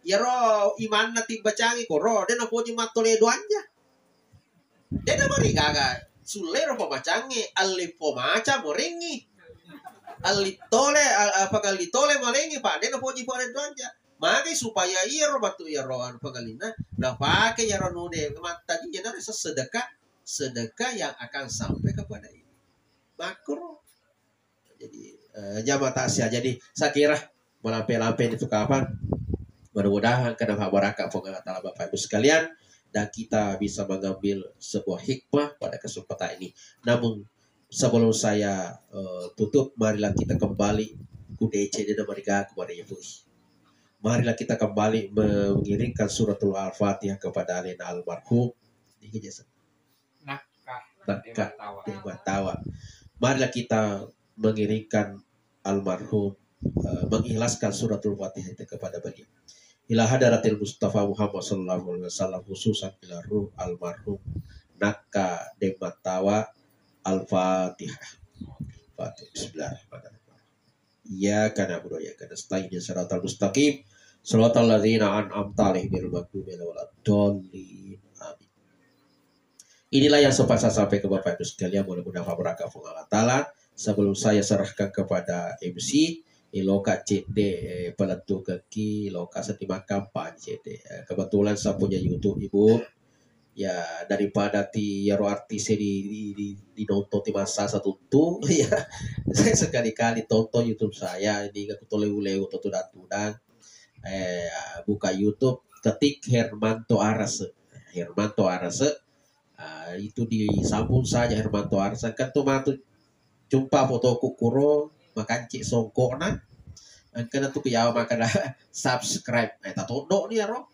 Ya ro imanna tibbacangi koro, dia napoji mattole doanja. Dena marigaga sullero pemacangnge, alli pemaca morengngi. Alli tole, al-, al-, pangalli tole morengngi, Pak, dena poji pole doanja. Magai supaya iyaro batu iyaro anu pangallinna, napake iyaro nude mattagi, iyanaro sedekah, sedekah yang akan sampai kepada ini. Makkuro. Jadi, eh, jamaah takziah. Jadi, saya kira malampe-lampe itu kapan? Mudah-mudahan kena baraka Puang Allah Ta'ala Bapak Ibu sekalian, dan kita bisa mengambil sebuah hikmah pada kesempatan ini. Namun sebelum saya eh, tutup, marilah kita kembali ku D C D dan mereka kepada Ibu. Marilah kita kembali mengiringkan suratul Al-Fatihah kepada alena almarhum. Ini aja, Sa. Nakka Nakka Dewa Tawa. Dewa Tawa. Marilah kita mengiringkan almarhum, eh, mengikhlaskan suratul Fatihah itu kepada beliau. Ila hadaratil Mustafa Muhammad sallallahu alaihi wasallam, khususan ila ruh almarhum Nakka Dewa Tawa. Al-Fatihah. Fatihah. Bismillahirrahmanirrahim. Iyyaka na'budu wa iyyaka nasta'in. Shiratal mustaqim. Shiratal ladzina an'amta 'alaihim ghairil maghdubi 'alaihim waladdallin. Amin. Inilah yang sempat saya sampaikan Bapak Ibu sekalian, mudah-mudahan berkah Allah Ta'ala. Sebelum saya serahkan kepada M C, eh, loka cedde, eh, pelettukekki, loka seddi makampa cedde. Eh, kebetulan saya punya YouTube, Ibu. Ya, daripada ti iyaro artis di, di, di, dinonton ti massasa tuttu, ya, saya sekali-kali tonton YouTube saya, ini aku toleu-leu to tudang-tudang. Eh, buka YouTube, ketik Hermanto Arase. Hermanto Arase. Ah, itu disambung saja Hermanto Arase. Kan tu matu jumpa fotoku kuro, makanci songkokna. Engkana tu kuyawa makana subscribe. Eh, tatoddo ni aro.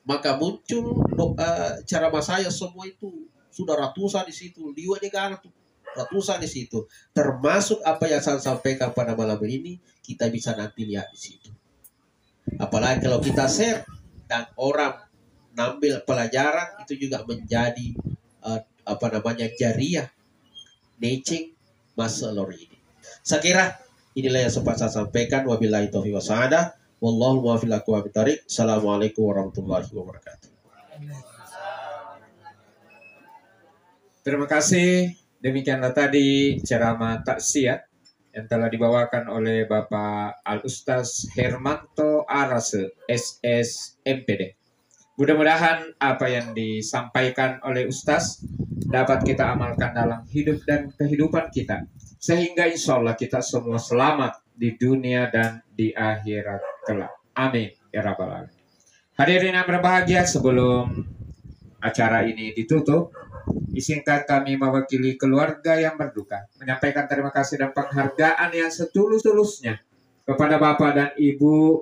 Maka muncul do-, eh, ceramah saya semua itu sudah ratusan di situ, liwat negara tuh, ratusan di situ. Termasuk apa yang saya sampaikan pada malam ini, kita bisa nanti lihat di situ. Apalagi kalau kita share dan orang ngambil pelajaran, itu juga menjadi, eh, apa namanya, jariah deceng masa lori ini. Saya kira inilah yang sempat saya sampaikan. Wabillahi taufiq wassa'adah. Wallahu muwaffiq ila aqwamit thariq. Assalamualaikum warahmatullahi wabarakatuh. Terima kasih. Demikianlah tadi ceramah takziah yang telah dibawakan oleh Bapak Al Ustaz Hermanto Arase, S S M P D. Mudah-mudahan apa yang disampaikan oleh Ustaz dapat kita amalkan dalam hidup dan kehidupan kita, sehingga insya Allah kita semua selamat di dunia dan di akhirat kelak. Amin ya rabbal alamin. Hadirin yang berbahagia, sebelum acara ini ditutup, izinkan kami mewakili keluarga yang berduka menyampaikan terima kasih dan penghargaan yang setulus-tulusnya kepada Bapak dan Ibu